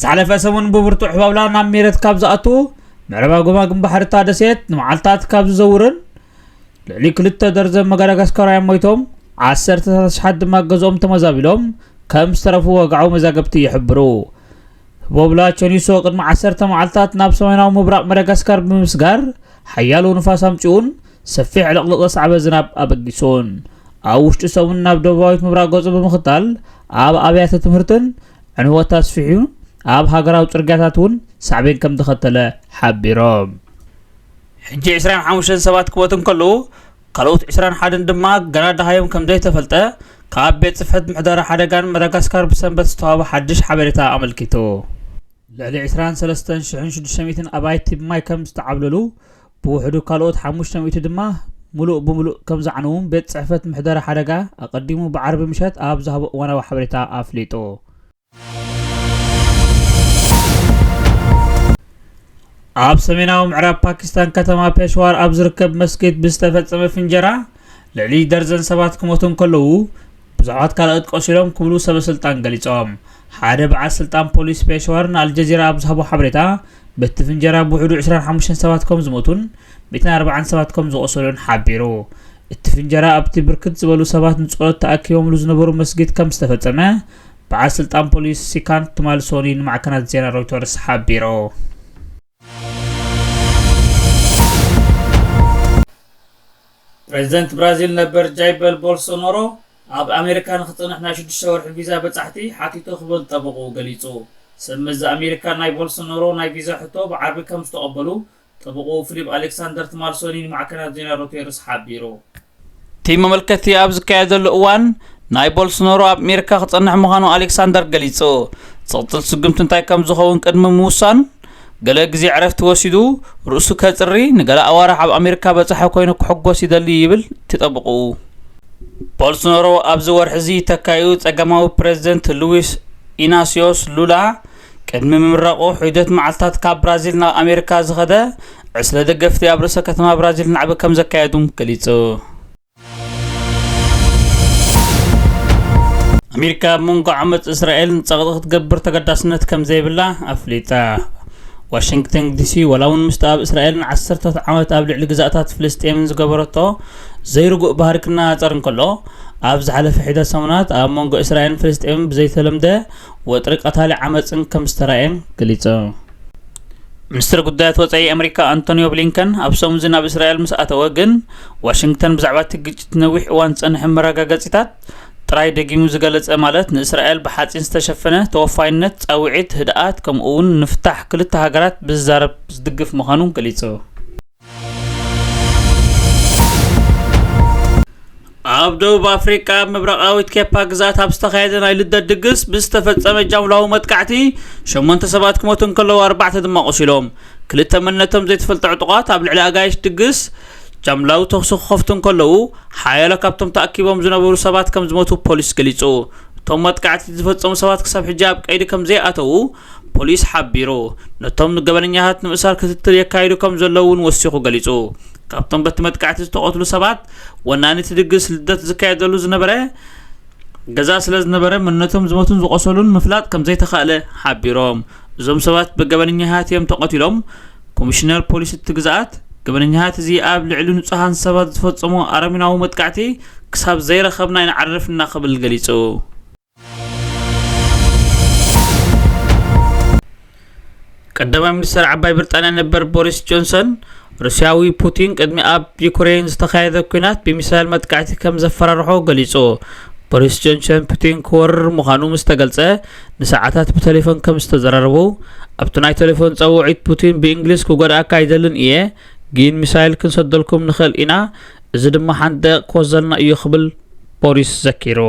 ዝሓለፈ ሰሙን ብብርቱዕ ሕባብላ ናብ ሜረት ካብ ዝኣቱ ምዕራብ ጎማግም ባሕሪ እታ ደሴት ንመዓልታት ካብ ዝዘውርን ልዕሊ ክልተ ደርዘን መዳጋስካራውያን ሞይቶም፣ ዓሰርተታት ኣሽሓት ድማ ገዝኦም ተመዛቢሎም ከም ዝተረፉ ወግዓዊ መዛግብቲ ይሕብሩ። ህቦብላ ቾኒሶ ቅድሚ ዓሰርተ መዓልታት ናብ ሰሜናዊ ምብራቕ መዳጋስካር ብምስጋር ሓያሎ ንፋስ ኣምጺኡን ሰፊሕ ዕልቕልቕ ዘስዓበ ዝናብ ኣበጊሱን፣ ኣብ ውሽጢ ሰሙን ናብ ደቡባዊት ምብራቕ ገጹ ብምኽታል ኣብ ኣብያተ ትምህርትን ዕንወት ኣስፊሑ ኣብ ሃገራዊ ጽርግያታት እውን ሳዕቤን ከም ተኸተለ ሓቢሮም። ሕጂ ዕስራን ሓሙሽተን ሰባት ክሞቱ እንከለዉ፣ ካልኦት ዕስራን ሓደን ድማ ገና ደሃዮም ከም ዘይተፈልጠ ካብ ቤት ጽሕፈት ምሕደራ ሓደጋን መዳጋስካር ብሰንበት ዝተዋህበ ሓድሽ ሓበሬታ ኣመልኪቱ። ልዕሊ ዕስራን ሰለስተን ሽሕን ሽዱሽተ ሚእትን ኣባይቲ ብማይ ከም ዝተዓብለሉ፣ ብውሕዱ ካልኦት ሓሙሽተ ሚእቲ ድማ ምሉእ ብምሉእ ከም ዝዓነዉን ቤት ጽሕፈት ምሕደራ ሓደጋ ኣቐዲሙ ብዓርቢ ምሸት ኣብ ዝሃቦ እዋናዊ ሓበሬታ ኣፍሊጡ። ኣብ ሰሜናዊ ምዕራብ ፓኪስታን ከተማ ፔሽዋር ኣብ ዝርከብ መስጊድ ብዝተፈጸመ ፍንጀራ ልዕሊ ደርዘን ሰባት ክሞቱ እንከለዉ፣ ብዙሓት ካልኦት ቆሲሎም ክብሉ ሰበ ስልጣን ገሊጾም። ሓደ በዓል ስልጣን ፖሊስ ፔሽዋር ንኣልጀዚራ ኣብ ዝሃቦ ሓበሬታ፣ በቲ ፍንጀራ ብውሕዱ ዕስራን ሓሙሽተን ሰባት ከም ዝሞቱን ሚእትን ኣርባዓን ሰባት ከም ዝቖሰሉን ሓቢሩ። እቲ ፍንጀራ ኣብቲ ብርክት ዝበሉ ሰባት ንጸሎት ተኣኪቦምሉ ዝነበሩ መስጊድ ከም ዝተፈጸመ በዓል ስልጣን ፖሊስ ሲካንት ትማል ሶኒ ንማዕከናት ዜና ሮይተርስ ሓቢሩ። ፕሬዚደንት ብራዚል ነበር ጃይር ቦልሶናሮ ኣብ ኣሜሪካ ንክጸንሕ ናይ ሽዱሽተ ወርሒ ቪዛ በጻሕቲ ሓቲቱ ክብል ጠበቕኡ ገሊጹ። ሰብ መዚ ኣሜሪካ ናይ ቦልሶናሮ ናይ ቪዛ ሕቶ ብዓርቢ ከም ዝተቐበሉ ጠበቕኡ ፊሊፕ ኣሌክሳንደር ትማል ሶኒ ንማዕከናት ዜና ሮይተርስ ሓቢሩ። እቲ መመልከቲ ኣብ ዝካየደሉ እዋን ናይ ቦልሶናሮ ኣብ ኣሜሪካ ክጸንሕ ምዃኑ ኣሌክሳንደር ገሊጹ። ዝቕጽል ስጉምቲ እንታይ ከም ዝኸውን ቅድሚ ምውሳን፣ ገለ ግዜ ዕረፍቲ ወሲዱ ርእሱ ከጽሪ፣ ንገለ ኣዋርሕ ኣብ ኣሜሪካ በጻሒ ኮይኑ ክሕጎስ ይደሊ ይብል እቲ ጠበቕኡ። ቦልሶናሮ ኣብዚ ወርሒ እዚ ተካይኡ ጸጋማዊ ፕሬዚደንት ሉዊስ ኢናሲዮስ ሉላ ቅድሚ ምምራቑ ሒደት መዓልታት ካብ ብራዚል ናብ ኣሜሪካ ዝኸደ ዕስለ ደገፍቲ ኣብ ርእሰ ከተማ ብራዚል ናዕቢ ከም ዘካየዱ ገሊጹ። ኣሜሪካ ኣብ መንጎ ዓመጽ እስራኤልን ጸቕጢ ክትገብር ተገዳስነት ከም ዘይብላ ኣፍሊጣ። ዋሽንግተን ዲሲ፣ ዋላ እውን ምስቲ ኣብ እስራኤልን ዓሰርተታት ዓመት ኣብ ልዕሊ ግዛእታት ፍልስጤምን ዝገበረቶ ዘይርጉእ ባህሪ ክነጻጸር እንከሎ፣ ኣብ ዝሓለፈ ሒደት ሰሙናት ኣብ መንጎ እስራኤልን ፍልስጤምን ብዘይተለምደ ወጥሪ ቀታሊ ዓመጽን ከም ዝተራእየን ገሊጹ። ሚኒስትር ጉዳያት ወጻኢ ኣሜሪካ ኣንቶኒዮ ብሊንከን ኣብ ሰሙን እዚ ናብ እስራኤል ምስ ኣተወ ግን፣ ዋሽንግተን ብዛዕባ እቲ ግጭት ነዊሕ እዋን ዝጸንሐ መረጋገጺታት ጥራይ ደጊሙ ዝገለጸ፣ ማለት ንእስራኤል ብሓጺን ዝተሸፈነ ተወፋይነት፣ ጻውዒት፣ ህድኣት፣ ከምኡ እውን ንፍታሕ ክልተ ሃገራት ብዝዛረብ ዝድግፍ ምዃኑ ገሊጹ። ኣብ ደቡብ ኣፍሪቃ፣ ኣብ ምብራቓዊት ኬፓ ግዝኣት ኣብ ዝተኻየደ ናይ ልደት ድግስ ብዝተፈጸመ ጃምላዊ መጥቃዕቲ፣ ሸሞንተ ሰባት ክሞቱ እንከለዉ፣ ኣርባዕተ ድማ ቆሲሎም። ክልተ መንነቶም ዘይተፈልጠ ዕጡቓት ኣብ ልዕሊ ኣጋይሽ ድግስ ጃምላዊ ተኹሲ ክኸፍቱ እንከለዉ፣ ሓያሎ ካብቶም ተኣኪቦም ዝነበሩ ሰባት ከም ዝሞቱ ፖሊስ ገሊጹ። እቶም መጥቃዕቲ ዝፈጸሙ ሰባት ክሳብ ሕጂ ኣብ ቀይዲ ከም ዘይኣተዉ ፖሊስ ሓቢሩ። ነቶም ገበነኛታት ንምእሳር ክትትል የካይዱ ከም ዘለዉ እውን ወሲኹ ገሊጹ። ካብቶም በቲ መጥቃዕቲ ዝተቐትሉ ሰባት፣ ወናኒ እቲ ድግስ ልደት ዝካየደሉ ዝነበረ ገዛ ስለ ዝነበረ፣ መንነቶም ዝሞቱን ዝቖሰሉን ምፍላጥ ከም ዘይተኻእለ ሓቢሮም። እዞም ሰባት ብገበነኛታት እዮም ተቐቲሎም። ኮሚሽነር ፖሊስ እቲ ግዝኣት፣ ገበነኛታት እዚ ኣብ ልዕሊ ንጹሃን ሰባት ዝፈጸሞ ኣረሚናዊ መጥቃዕቲ ክሳብ ዘይረኸብና ኢና ዓሪፍና ክብል ገሊጹ። ቀዳማይ ሚኒስተር ዓባይ ብሪጣንያ ነበር ቦሪስ ጆንሰን፣ ሩስያዊ ፑቲን ቅድሚ ኣብ ዩክሬን ዝተኻየደ ኲናት ብሚሳይል መጥቃዕቲ ከም ዘፈራርሖ ገሊጹ። ቦሪስ ጆንሰን ፑቲን ክወርር ምዃኑ ምስ ተገልጸ ንሰዓታት ብቴሌፎን ከም ዝተዘራረቡ፣ ኣብቲ ናይ ቴሌፎን ጻውዒት ፑቲን ብእንግሊዝ ክጎድኣካ ኣይደልን እየ፣ ግን ሚሳይል ክንሰደልኩም ንኽእል ኢና፣ እዚ ድማ ሓንቲ ደቂቕ ክወስደልና እዩ ክብል ቦሪስ ዘኪሩ።